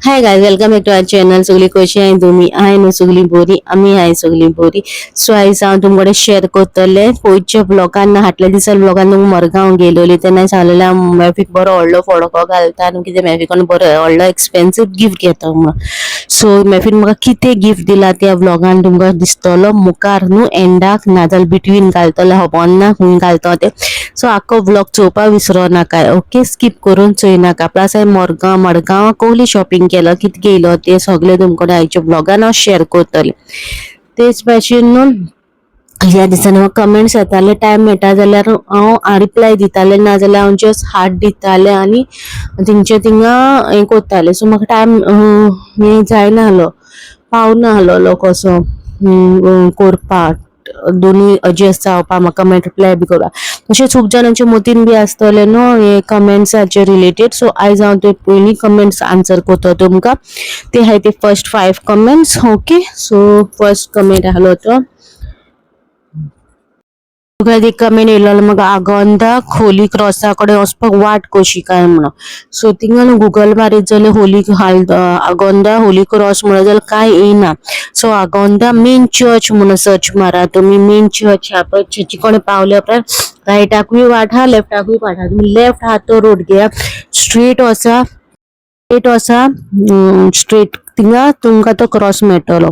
Hi guys, welcome back to our channel. सगळी कशी आहे तुम्ही? आहे न्हू सगळी बरी? आमी आहे सगळी बरी. सो आयज हांव तुमकडे शेअर करतले पयच्या ब्लॉगान, हाटल्या दिसा ब्लॉगान तुमकां मडगांव गेलोली तेन्ना सांगलेलें हांव मॅफीक बरो व्हडलो फडको घालता आनी कितें मॅफिकोन बरो व्हडलो एक्सपेन्सीव गिफ्ट घेता म्हणून. सो मॅफीन म्हाका कितें गिफ्ट दिला त्या ब्लॉगान तुमकां दिसतलो मुखार न्हू एंडाक, नाजाल्यार बिटवीन घालतलो, खबर ना खंय घालतो ते. सो आख्खो ब्लॉग चोवपा विसरो नाका, ओके? स्कीप करून चोय नाका. प्लस हांवें मडगांव कहली शॉपिंग केलो, कितें घेयलो ते सगळें तुमकडे आयच्या ब्लॉगान हांव शेअर करतलें. तेच भाशेन न्हू ह्या दिसांनी म्हाका कमेंट्स येताले, टायम मेळटा जाल्यार हांव रिप्लाय दितालें, नाजाल्यार हांव जस्ट हार्ट दितालें आनी तेंचे थिंगा हें करतालें. सो म्हाका टायम हें जायना आहलो, पावना आहलोलो कसो करपाक, दोनूय एडजस्ट जावपा म्हाका मागीर रिप्लाय बी करपाक. तशें खूब जाणांच्या मतीन बी आसतलें न्हू हे कमेंट्साचे रिलेटेड. सो आयज हांव ते पयलीं कमेंट्स आन्सर करता तुमकां. ते आहाय ते first 5 comments, okay? So first comment आहलो तो तुका एक कमेंट येयलो म्हाका, आगोंदा होली क्रॉसा कडेन वचपाक वाट कशी काय म्हणून. सो थिंगा न्हू गुगल मारीत जाल्यार होली आगोंदा होली क्रॉस म्हणत जाल्यार कांय येयना. सो आगोंदा मेन चर्च म्हणून सर्च मारा तुमी. मेन चर्च आहा पळय, चर्ची कडेन पावल्या उपरांत रायटाकूय वाट आहा, लेफ्टाकूय वाट आहा. तुमी लेफ्ट आहा तो रोड घेया, स्ट्रेट वचा, स्ट्रेट वचा, स्ट्रेट थिंगा तुमकां तो क्रॉस मेळटलो,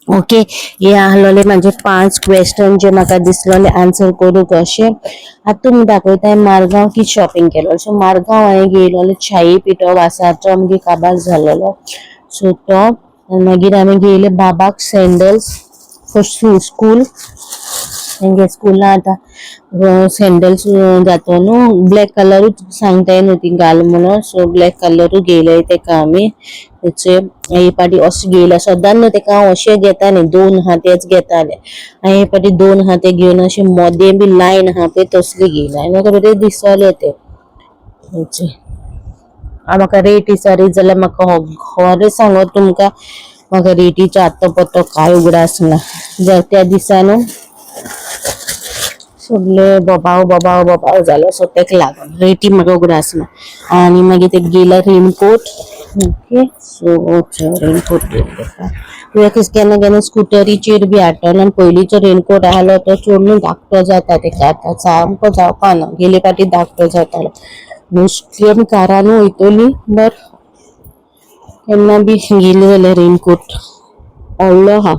ओके? हे आहलोले म्हाजे 5 क्वेश्चन जे म्हाका दिसलोले आन्सर करूंक अशें. आतां तुमी दाखयता मारगांव कितें शॉपिंग केलो. सो मारगांव हांवें घेयलोले चाये पिठो वासाचो, आमगे काबार जालोलो, सो तो. मागीर हांवें घेयले बाबाक सँडल्स फॉर स्कूल. तेंगे स्कुलान आतां सँडल्स जातो न्हू, ब्लॅक कलरूच सांगताय न्हू ती घाल म्हणून. सो ब्लॅक कलरूच घेयले तेका आमी. तेचे हे पाटी अशें घेयला सदांच न्हू तेका हांव अशें घेता न्ही, दोन आहा तेच घेताले. हांवें हे पाटी दोन आहा ते घेवन अशें मोदें बी लायन आहा पळय तसली घेयला आनी म्हाका बरें दिसलें तें. हेचे म्हाका रेट विचारीत जाल्यार म्हाका खरें सांगत तुमकां, म्हाका रेटीचो आत्तो पत्तो कांय उगडास ना. त्या दिसा न्हू सगळे बोबाव बोबाव बोबाव जालो, सो तेका लागून रेटी म्हाका उगडास ना. आनी मागीर ते गेला रेनकोट, ओके? सो रेनकोट घेतला कित्याक केन्ना केन्ना स्कुटरीचेर बी हाडटलो आनी पयलींचो रेनकोट आहलो तो चोडणू धाकटो जाता तेका, आतां सामको जावपा ना, गेले फावटी धाकटो जातालो. मोस्टली आमी कारानू वयतली, बट केन्ना बी गेली जाल्यार रेनकोट व्हडलो आहा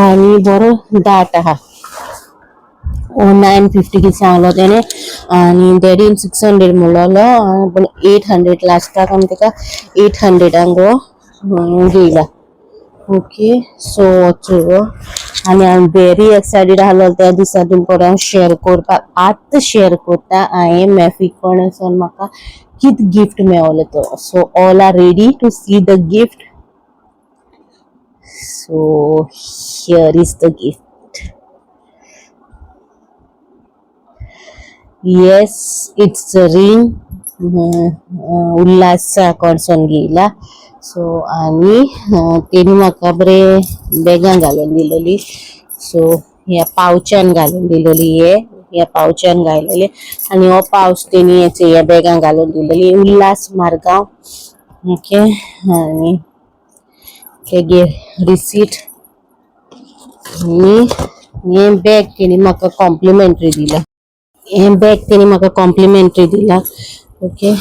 आनी बरो दाट आहा. 950 कितें सांगलो तेणे आनी डॅडीन 600 म्हणलोलो, पूण 800 लास्टाक आमी तेका 800 गो घेयला, ओके? सो चो आनी हांव वेरी एक्सायटेड आहलो त्या दिसा तुमकां हांव शेअर करपाक. आतां शेअर करता हांवें मॅफी कडसून म्हाका कितें गिफ्ट मेवलो तो. So all are ready to see the gift? So here is the gift. Yes, it's a ring. उल्हासा कडसून घेयला. सो आनी तेणी म्हाका बरें बॅगान घालून दिलोली. सो ह्या पावच्यान घालून दिलोली, हे ह्या पावच्यान घायलेले आनी हो पावच तेणी ह्या बॅगान घालून दिलोली. उल्हास मारगांव, ओके? आनी तेगे रिसीट आनी हे बॅग तेणी म्हाका कॉम्प्लिमेंटरी दिला. हे बॅग तेणी म्हाका कॉम्प्लिमेंटरी दिला, ओके?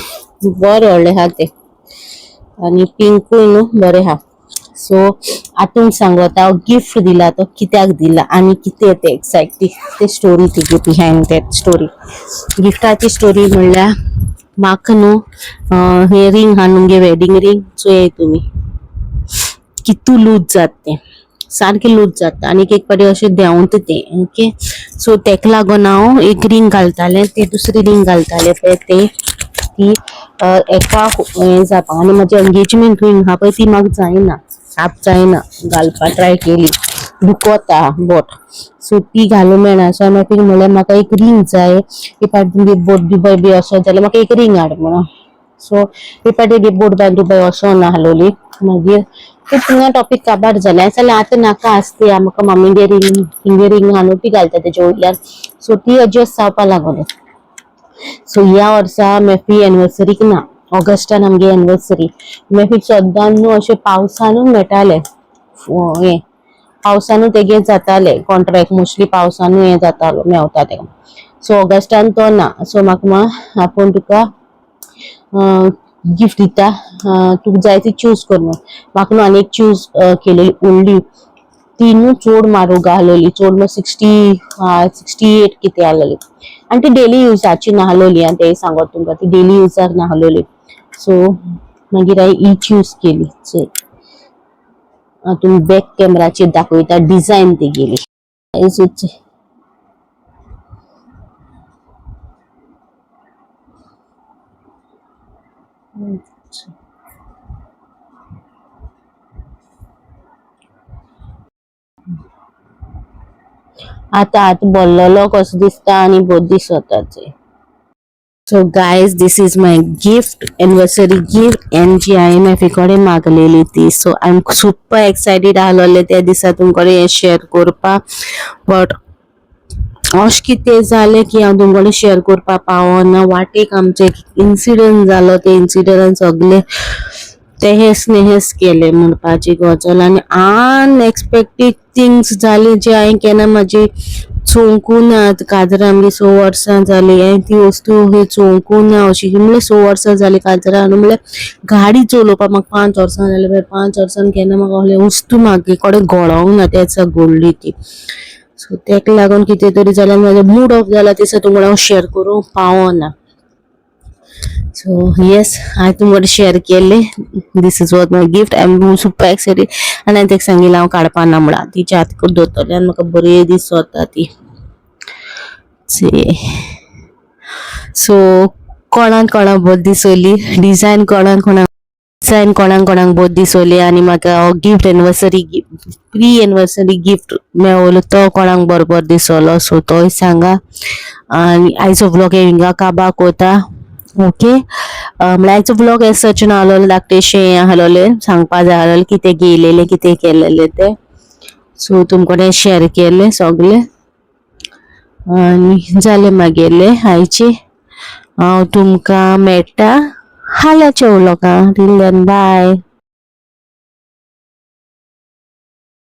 बरें व्हडलें आहा तें आनी पिंकूय न्हू बरें आहा. सो आतां सांगता हांव गिफ्ट दिला तो कित्याक दिला आनी कितें तें एक्झॅक्टली ते स्टोरी, तुजी बिहायंड that story. गिफ्टाची स्टोरी म्हणल्यार म्हाका न्हू हे रिंग आहा न्हू, वेडिंग रिंग, चोयाय तुमी कितू लूज जात तें, सारकें लूज जाता आनी एक फावटी अशें देंवता तें, ओके? सो तेका लागून हांव एक रिंग घालतालें, ते दुसरी रिंग घालतालें पळय ते ती एका हें जावपाक. आनी म्हाजी एंगेजमेंट रिंग आहा पळय ती म्हाका जायना, साप जायना घालपाक, ट्राय केली, दुखता बोट, सो ती घालूंक मेळना. सो हांवें म्हाका म्हणलें म्हाका एक रिंग जाय, एक फावट तुमगे बोट दुबय बी वचत जाल्यार म्हाका एक रिंग हाड म्हणून. सो एक फावटी बोट बाय दुबय वचोना आहलोली, मागीर ते थिंगा टॉपीक काबार जालें. जाल्यार आतां नाका आसती म्हाका, मम्मीगे रिंग हिंगे रिंग आहा न्हू ती घालता तेजे वयल्यान. सो ती एडजस्ट जावपा लागोली. सो ह्या वर्सा मॅफी एनिवर्सरीक ना, ऑगस्टान आमगे एनिवर्सरी. मागीर सद्दां न्हू अशें पावसानूच मेळटालें हें, पावसानू तेगे जातालें कॉन्ट्रॅक्ट, मोस्टली पावसानू हें जातालो मेवता तेका. सो ऑगस्टान तो ना. सो म्हाका आपूण तुका गिफ्ट दिता, तुका जाय ती चूज कर म्हूण. म्हाका न्हू आनी एक चूज केलेली उरली, ती न्हू चड म्हारग आहलोली, चड म्हळ्यार 68 कितें आहलोली. आनी ती डेली युजाची नाहलोली, आनी तें सांगत तुमकां, ती डेली युजाक नाहलोली. सो मागीर हांवें ही चूज केली. चल, तुमी बॅक कॅमेराचेर दाखयता डिजायन तेगेली. आतां आतां बोल्लोलो कसो दिसता आनी बरो दिसता. So guys, this is my gift, anniversary gift, and जी हांवें मेफी कडेन मागलेली ती. So I am super excited आहलोले त्या दिसा तुमकडे हें शेअर करपाक, बट अशें कितें जालें की हांव तुमकडे शेअर करपाक पावना. वाटेक आमचें एक इन्सिडंट जालो, ते इन्सिडंटान सगळे तेहेस नेहेस केले म्हणपाची गजाल, आनी अनएक्सपेक्टेड थिंग्स जाली जे हांवें केन्ना म्हाजी चोवंकू ना. काजरां आमगे 6 वर्सां जाली, हांवें ती वस्तू ही चोवंकू ना अशी, म्हणल्यार 6 वर्सां जाली काजरां. आनी म्हणल्यार गाडी चलोवपाक म्हाका 5 वर्सां जाली, 5 वर्सां केन्ना म्हाका असले वस्तू म्हागे कडेन घडोंक ना, त्या दिसा घडली ती. सो तेका लागून कितें तरी जाल्यार म्हाजो मूड ऑफ जाला, ते दिसा तुमकां हांव शेअर करूंक पावना. सो येस, हांवें तुमकां शेअर केल्लें. This is what my gift. I am super excited. आनी हांवें ताका सांगिल्लें हांव काडपा ना म्हणून, तिच्या हाताकूच दवरतलें आनी म्हाका बरी दिसता ती. सो कोणाक कोणाक बरी दिसली डिजायन, कोणाक कोणाक डिजायन, कोणाक कोणाक बरी दिसली, आनी म्हाका हो gift, anniversary gift, pre anniversary gift मेवलो तो कोणाक बरो बरो दिसलो, सो तोय सांगा. आनी आयचो व्लॉग हिंगा काबार कोता. ओके, म्हणल्यार आयचो व्लॉग एज सच ना आहलोलो, धाकटेशें हें आहलोलें, सांगपा जाय आहलोलें कितें घेयलेलें, कितें केलेलें तें. सो तुमकडे शेअर केलें सगळें आनी जालें मागेलें आयचें. हांव तुमकां मेळटा हाल्याच्या व्लॉगान. Till then, bye.